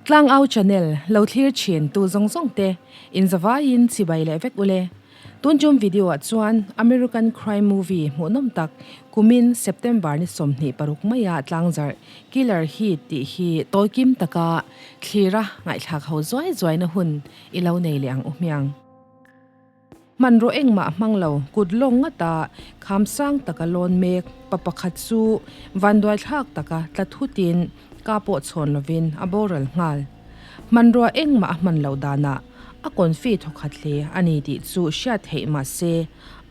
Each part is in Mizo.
Tlangau channel lo thlir thin tu zawng zawng te in zavaiin chibai leh vek ule. Tun tum video ah chuan American crime movie hmuhnawm tak kumin September ni 26 maia tlangzarh Killer Heat tih hi tawikim taka thlira ngaihthlak ho zuai zuaina hun i lo nei leh ang u hmiang. Hmanraw engmah hmang lo kut lawng ngata kham sang taka lawn mek pa pakhat chu vanduaithlak taka tla thutin ka pawh chhawn lovin a boral nghal. Hmanrua engmah a hman loh danah a confi thawkhat hle a ni tih chu hriat theih mah se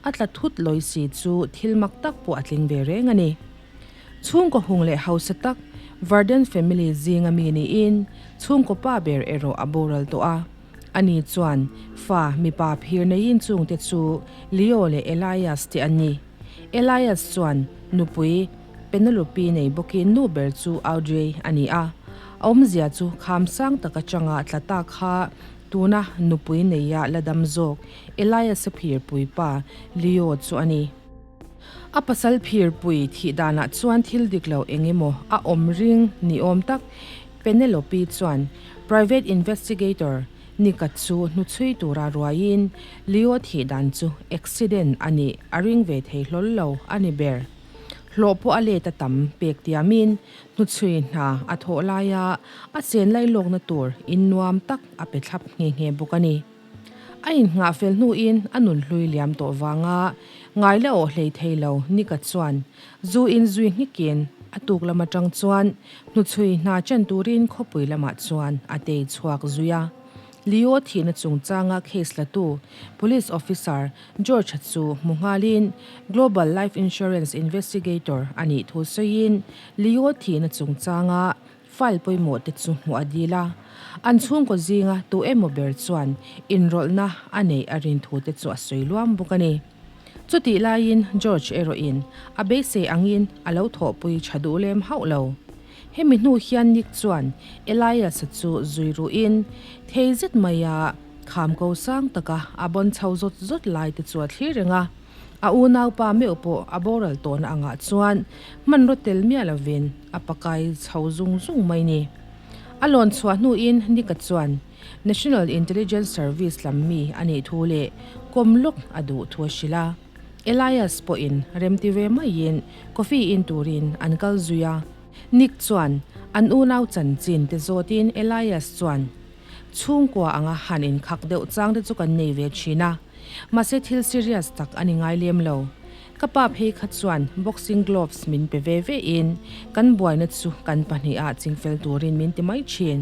a tla thut lawi si chu thil mak tak pawh a tling ve reng a ni. Chhungkaw hung leh hausa tak Varden family zinga mi niin chhungkaw pa ber erawh a boral tawh a. Ani chuan fa mipa phir neiin chungte chu Leo leh Elias te an ni. Elias chuan nupui Penelope nei bawkin nu ber chu Audrey a ni a. A awmzia chu kham sang tak atanga tla ta kha tuna nupui neia la dam zawk Elias-a phirpui pa Leo chu a ni. A pasal phirpui thih danah chuan thil dik lo eng emaw a awm ring ni awm tak Penelope chuan private investigator Nika chu hnuchhui tura ruaiin Leo thih dan chu accident a nih a ring ve thei hlawl lo a ni ber. Hlawh pawh a let a tam pek tiamin hnuchhui hna a thawh laia a chen lailawkna tur in nuam tak a pe thlap nghe nghe bawk a ni. A innghah fel hnuin a nun hlui liam tawh vanga ngai la awh hlei thei lo Nika chuan zu in zui nghekin a tuk lam atang chuan hnuchhui hna chen turin khawpui lamah chuan a tei chhuak zui a. Leo thihna chungchanga case latu Police Officer George-a chu hmu nghalin Global Life Insurance Investigator a nih thu sawiin Leo thihna chungchanga File pawimawh te chu hmuh a dil a, an chhungkaw zinga tu emaw ber chuan inrawlhna a neih a rin thu te chu a sawi luam bawk a ni. Chutih laiin George erawhin a beisei angin a lo thawhpui tha duh lem hauh lo. Hemi hnu hian Nick chuan Elias-a chu zui ruhin thei zet maia kham ko sang taka a bawn chho zawt zawt lai te chu a thlir reng a. A unaupa meuh pawh a boral tawhna angah chuan hmanraw tel miah lovin a pakai chho zung zung mai ni. A lawn chhuah hnuin Nika chuan National Intelligence Service lam mi a nih thu leh kawm lawk a duh thu a hrilh a. Elias pawhin remti ve maiin coffee in turin an kal zui a. Nick chuan an unau chanchin te zawtin Elias chuan chhungkua anga han inkhak deuh chang te chu kan nei ve thin a. Mahse thil serious tak a ni ngai lem lo. Ka pa phei kha chuan boxing gloves min pe ve ve in kan buaina chu kan pahnih ah chingfel turin min ti mai thin.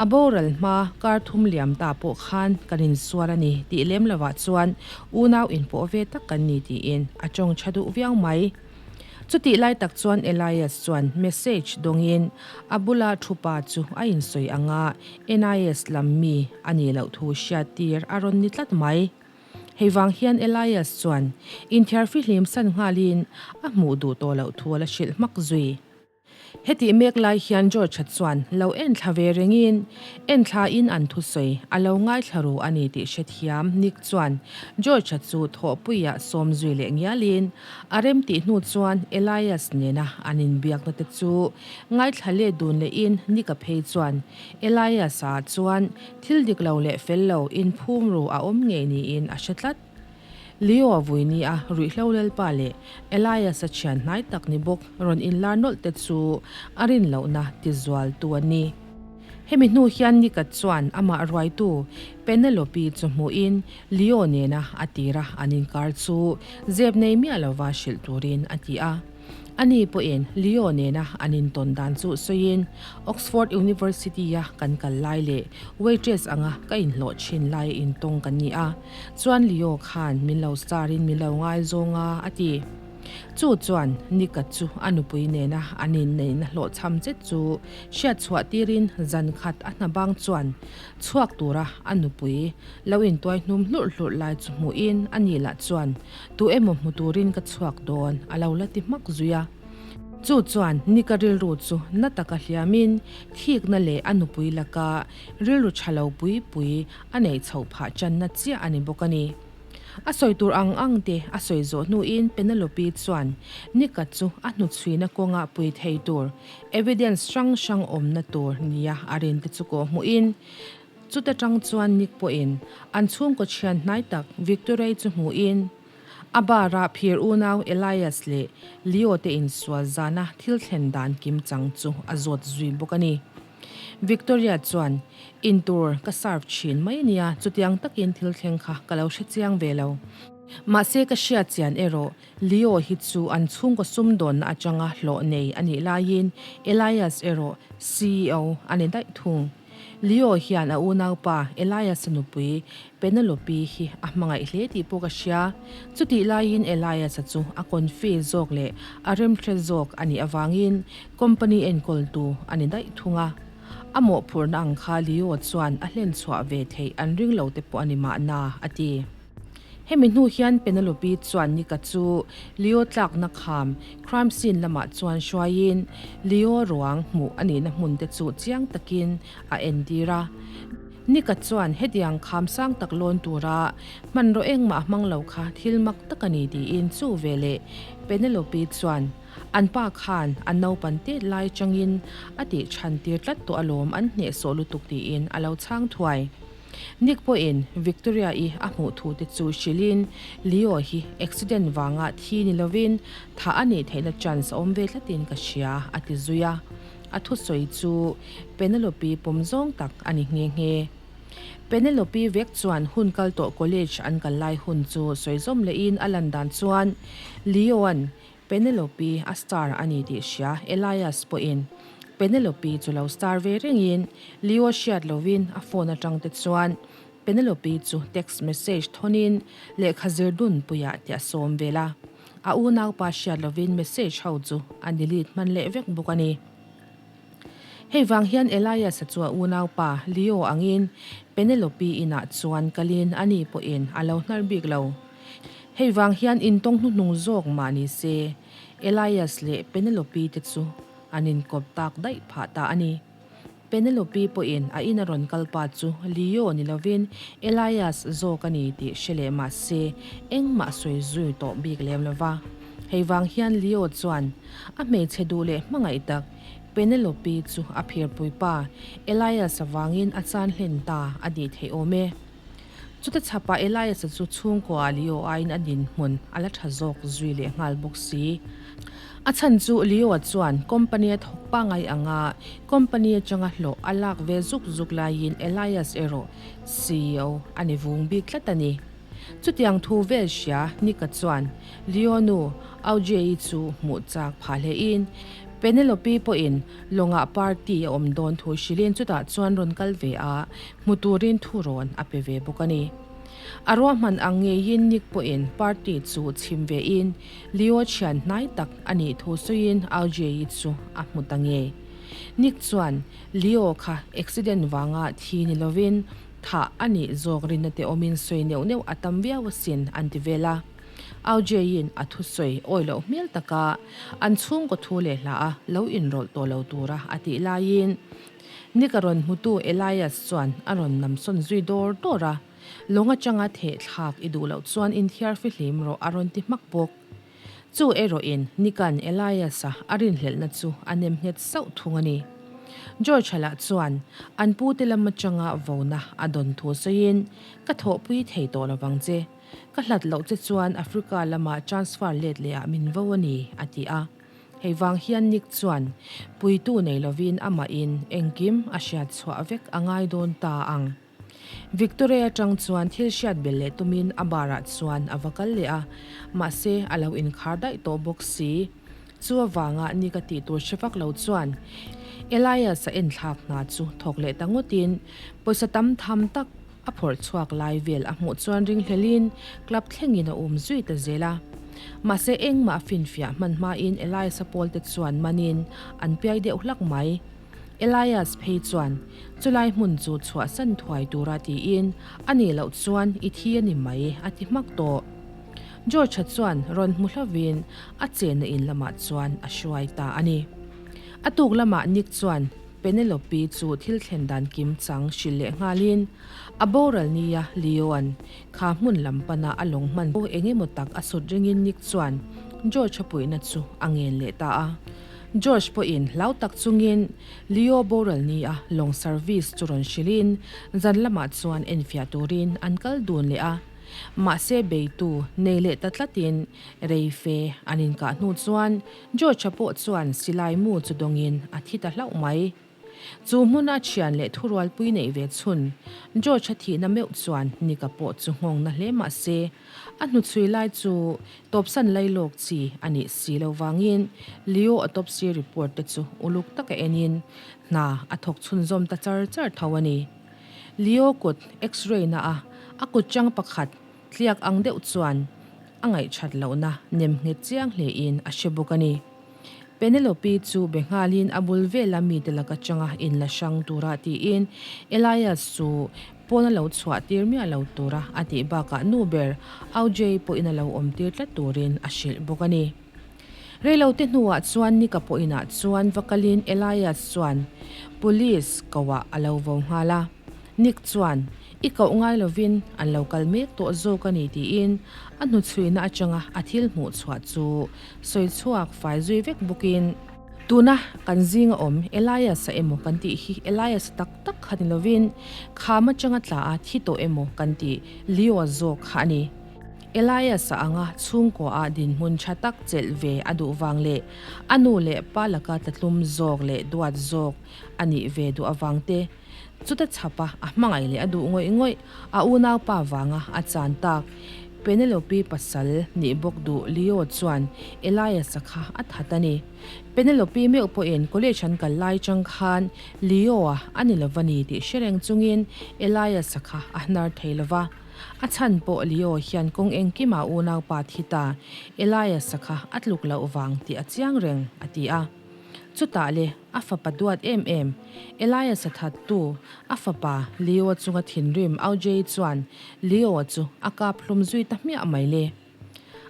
A boral hma kar thum liam ta pawh khan kan insual a ni tih lem lovah chuan unau inpawh ve tak kan ni tiin a tawng tha duh viau mai. Chutih lai tak chuan Elias chuan message dawngin a bula thu pa chu a insawi anga NIS lam mi a nih loh thu hriattir a rawn ni tlat mai. Hei vang hian Elias chuan inthiar fihlim san nghalin a hmuh duh tawh loh thu a la hrilh hmak zui. Hetih mek lai hian George-a chuan lo enthla ve rengin, enthlain an thusawi a lo ngaithla ru a ni tih hrethiam Nick chuan George-a chu thawhpuiah sawm zui leh ngialin a rem tih hnu chuan Elias nena an inbiakna te chu ngaithla let dun lehin Nick-a phei chuan Elias-a chuan thil dik lo leh fel lo inphum ru a awm ngei niin a hre tlat. Leo a vui ni a, ruihhlo lalpa leh Elias-a thian hnai tak ni bawk rawn inlar nawlh te chu a rin lohna tizual tu a ni. Hemi hnu hian Nick-a chuan amah ruaitu Penelope chu hmuhin Leo nena a tira an inkar chu zep nei miah lova hrilh turin a ti a. Ani pawhin Leo nena an intawn dan chu sawiin, Oxford University-a kan kal lai leh waitress anga ka inhlawh thin lai intawng kan ni a, chuan Leo khan min lo star-in min lo ngaizawng a, a ti. Chu chuan Nick-a chu a nupui nena an inneihna hlawhchham chet chu hriat chhuah tirin zan khat a hna bang chuan chhuak tura a nupui lo intuai hnum hlurh hlurh lai chu hmuhin ani lah chuan Tu emaw hmu turin ka chhuak dawn a lo la ti hmak zui a. Chu chuan Nika rilru chu na taka hliamin thikna leh a nupui laka rilru tha lo pui pui a neih chhoh phah channa chiah a ni bawk a ni. A sawi tur ang ang te a sawi zawh hnuin Penelope chuan Nick-a chu a hnuchhuina kawnga pui thei tur evidence hrang hrang awmna tur nia a rin te chu kawh hmuhin chuta tang chuan Nick pawhin an chhungkaw thian hnai tak Victoria-i chu hmuhin a bar-a phir unau Elias leh Leo te insual zana thil thlen dan kim chang chu a zawt zui bawk a ni. Victoria chuan, Intur ka serve thin mai nia, chutiang takin thil thleng kha ka lo hre chiang ve lo. Mahse ka hriat chian erawh Leo hi chu an chhungkaw sumdawnna atanga hlawh nei a nih laiin Elias erawh CEO a ni daih thung. Leo hian a unaupa Elias-a nupui Penelope hi a hmangaih hle tih pawh ka hria. Chutih laiin Elias-a chu a confi zawk leh a remhre zawk a nih avangin company enkawltu a ni daih thung a. A mawhphurhna ang kha Leo chuan a hlen chhuah ve theih an ring lo te pawh a ni mahna, a ti. Hemi hnu hian Penelope chuan Nika chu Leo tlakna kham crime scene lamah chuan hruaiin Leo ruang hmuh a nihna hmun te chu chiang takin a entir a. Nika chuan hetiang kham sang tak lawn tura hmanraw engmah hmang lo kha thil mak tak a ni tiin chu veleh Penelope chuan an pa khan a naupan tet lai changin a tih chhan tir tlat tawh alawm an hnehsawh lutuk tiin a lo chhang thuai. Nick pawhin Victoria-i a hmuh thu te chu hrilhin Leo hi accident vanga thi ni lovin thah a nih theihna chance a awm ve tlatin ka hria a ti zui a. A thusawi chu Penelope pawm zawng tak a ni nghe nghe. Penelope vek chuan hun kal tawh college an kal lai hun chu sawi zawm lehin a lan dan chuan Leo-a'n Penelope a star a ni tih hria Elias pawhin Penelope chu lo star ve rengin Leo hriat lovin a phone atang te chuan Penelope chu text message thawnin lehkha zir dun puiah tih a sawm vel a. A unaupa hriat lovin message ho chu a delete hman leh vek bawk a ni. Hei vang hian Elias-a chu a unaupa Leo angin Penelope inah chuan kalin ani pawhin a lo hnar bik lo. Hei vang hian intawng hnuhnung zawk mah ni se Elias leh Penelope te chu an inkawp tak daih phah ta a ni. Penelope pawhin a ina rawn kal pa chu Leo ni lovin Elias zawk a ni tih hre leh mah se engmah sawi zui tawh bik lem lo va. Hei vang hian Leo chuan a hmeichhe duh leh hmangaih tak Penelope chu a phirpui pa Elias avangin a chan hlen ta a tih theih awm e. Chuta chhapah Elias-a chu chhungkua Leo aiin a dinhmun a la tha zawk zui leh nghal bawk si. A chhan chu Leo-a chuan company a thawk pangai anga company atanga hlawh a lak ve zuk zuk laiin Elias erawh CEO a ni vung bik tlat a ni. Chutiang thu vel hria Nick-a chuan Leo nu Audrey-i chu hmuh chak phah hlein Penelope pawhin lawngah party a awm dawn thu hrilhin chutah chuan rawn kal ve a, hmu turin thu rawn a pe ve bawk a ni. A ruahman ang ngeiin Nick pawhin party chu chhim vein Leo thian hnai tak a nih thu sawiin Audrey-i chu a hmu ta ngei. Nick chuan Leo kha accident vanga thi ni lovin thah a nih zawk rinna te awmin sawi neuh neuh a tam viau asin an ti vel a. Audrey-in a thusawi awi loh hmel taka an chhungkaw thu leh hla a lo inrawlh tawh lo tura a tih laiin Nick a rawn hmutu Elias chuan a rawn namsawn zui dawr dawr a, lawng atanga theh thlak i duh loh chuan inthiar fihlim rawh a rawn ti hmak bawk. Chu erawhin Nick-a'n Elias-a a rinhlelhna chu a nem nghet sauh thung a ni. George-a lah chuan an pute lam atanga vona a dawn thu sawiin, Ka thawhpui thei tawh lovang che. Ka hlat loh che chuan Africa lamah transfer let leh ah min vo a ni, a ti a. Hei vang hian Nick chuan puitu nei lovin amahin engkim a hriat chhuah vek a ngai dawn ta ang. Victoria atang chuan thil hriat belh leh tumin a bar ah chuan a va kal leh a, mahse a lo inkhar daih tawh bawk si. Chu avanga Nick a tih tur hre vak lo chuan Elias a enthlak hna chu thawk leh ta ngawtin pawisa tam tham tak A phawrh chhuak lai vel a hmuh chuan ringhlelin club thlengin a um zui ta zel a. Mahse engmah a finfiah hman hmain Elias-a pawlte chuan manin an piai deuh hlak mai. Elias phei chuan chulai hmun chu chhuahsan thuai tura tiin a nih loh chuan i thi a ni mai a ti hmak tawh. George-a chuan rawn hmu hlovin a chenna in lamah chuan a hruai ta a ni. A tuk lamah Nick chuan. Penelope chu thil thlen dan kim chang hrilh leh nghalin a boral nia Leo-a'n kha hmun lam pana a lawng hman eng emaw tak a sut ringin Nick chuan George-a puihna chu a ngen leh ta a. George pawhin hlau tak chungin Leo boral nia lawng service chu rawn hrilhin zan lamah chuan enfiah turin an kal dun leh a. Mahse beitu nei leh ta tlatin rei fe an inkah hnu chuan George-a pawh chuan silai mu chu dawngin a thi ta hlauh mai. Chu hmuna thian leh thurualpui neih ve chhun George-a thihna meuh chuan Nick-a pawh chu nghawngna hle mah se, a hnuchhui lai chu tawpsan lailawk chi a nih si lo vangin Leo autopsy report te chu uluk taka enin hna a thawk chhunzawm ta char char tho a ni. Leo kut x-ray na a a kut chang pakhat Tliak ang deuh chuan a ngaihthat lohna nem nghet chiang hlein a hre bawk a ni. Penelope chu be nghalin a bul vela mite lak atanga inla hrang tura tiin Elias chu pawn a lo chhuah tir miah lo tura a tih bakah nu ber Aujay pawhin a lo awm tir tlat turin a hrilh bawk a ni. Reilote hnuah chuan Nika pawhinah chuan va kalin Elias chuan Police koah a lo vo nghal a. Nick chuan I koh ngai lovin an lo kal mek tawh zawk a ni tiin a hnuchhuina atanga a thil hmuh chhuah chu sawi chhuak fai zui vek bawkin, Tuna kan zinga awm Elias-a emaw kan tih hi Elias-a tak tak kha ni lovin kham atanga tla a thi tawh emaw kan tih Leo-a zawk kha a ni. Elias-a anga chhungkua-a dinhmun tha tak chelh ve a duh vang leh a nu leh pa laka tlatlum zawk leh duat zawk a nih ve duh avang te, Chuta chhapa a hmangaih leh a duh ngawih ngawih a unaupa vanga a chan tak Penelope pasal nih bawk duh Leo chuan Elias-a kha a that a ni. Penelope meuh pawhin college an kal lai chang khan Leo-a a ni lova ni tih hre reng chungin Elias-a kha a hnar thei lova. A chhan pawh Leo hian kawng engkima unaupa thi ta Elias-a kha a tluk loh vang tih a chiang reng, a ti a. Chutah le, a fapa duat em em, Elias-a thattu, a fapa Leo-a chunga thinrim Aujay chuan Leo-a chu a kap hlum zui ta hmiah mai le.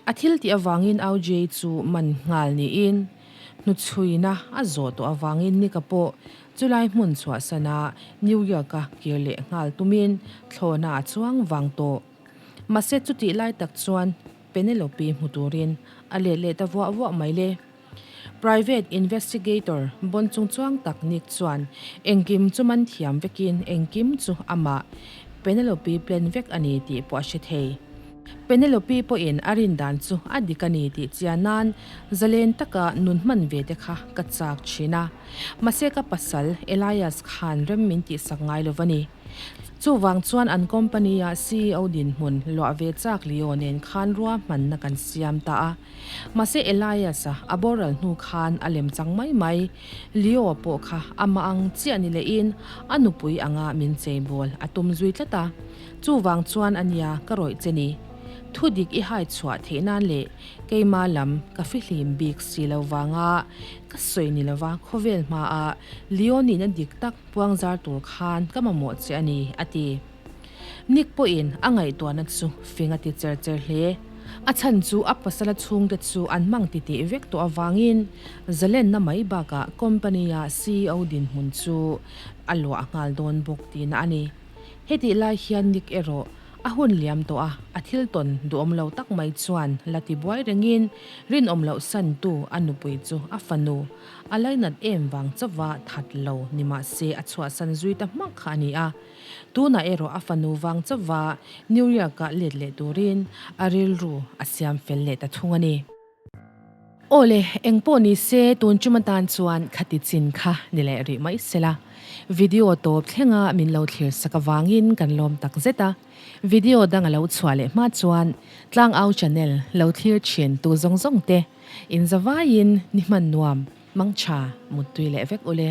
A thil tih avangin Aujay chu man nghal niin hnuchhuina a zawh tawh avangin Nika pawh chulai hmun chhuahsana New York-a kir leh nghal tumin thlawhna a chuang vang tawh. Mahse chutih lai tak chuan Penelope hmu turin a let leh ta vuah vuah mai le. Private investigator bawn chungchuang tak Nick chuan engkim chu man thiam vekin engkim chu amah Penelope plan vek a ni tih pawh a hre thei. Penelope pawhin a rin dan chu a dik a ni tih chian nan zalen taka nun hman ve te kha ka chak thin a. Mahse ka pasal Elias khan rem min tihsak ngai lo va ni. Chuvang chuan an company-a CEO dinhmun luah ve chak Leo nen khan ruahmanna kan siam ta a. Mahse Elias-a a boral hnu khan a lem chang mai mai. Leo pawh kha amah ang chiah ni lehin a nupui anga min cheibawl a tum zui tlat a. Chuvang chuan a nia ka rawih che ni. Thu dik i hai chhuah theih nan leh keima lam ka fihlim bik si lo vanga ka sawi ni lova khawvel hmaa Leo nihna dik tak puangzar tur khan ka mamawh che a ni, a ti. Nick pawhin a ngaihtuahna chu fing a ti cher cher hle. A chhan chu a pasala chhungte chu an hmang titih vek tawh avangin zalenna mai bakah company-a CEO dinhmun chu a luah nghal dawn bawk tihna a ni. Hetih lai hian Nick erawh a hun liam tawh a, a thil tawn duhawm lo tak mai chuan la ti buai rengin rinawm loh santu a nupui chu a fanu a lainat em vang chauva that lo ni mah se a chhuahsan zui ta hmak kha a ni a. Tunah erawh a fanu vang chauva New York-ah let leh turin a rilru a siam fel leh ta thung a ni. Aw le, eng pawh ni se tun tum atan chuan khati chin kha ni leh rih mai sela. Video tawp thlenga min lo thlir sak avangin kan lawm tak zet a. Video dang a lo chhuah leh hma chuan Tlangau channel lo thlir thin tu zawng zawng te inzavaiin ni hman nuam, mangtha, muttui leh vek ule.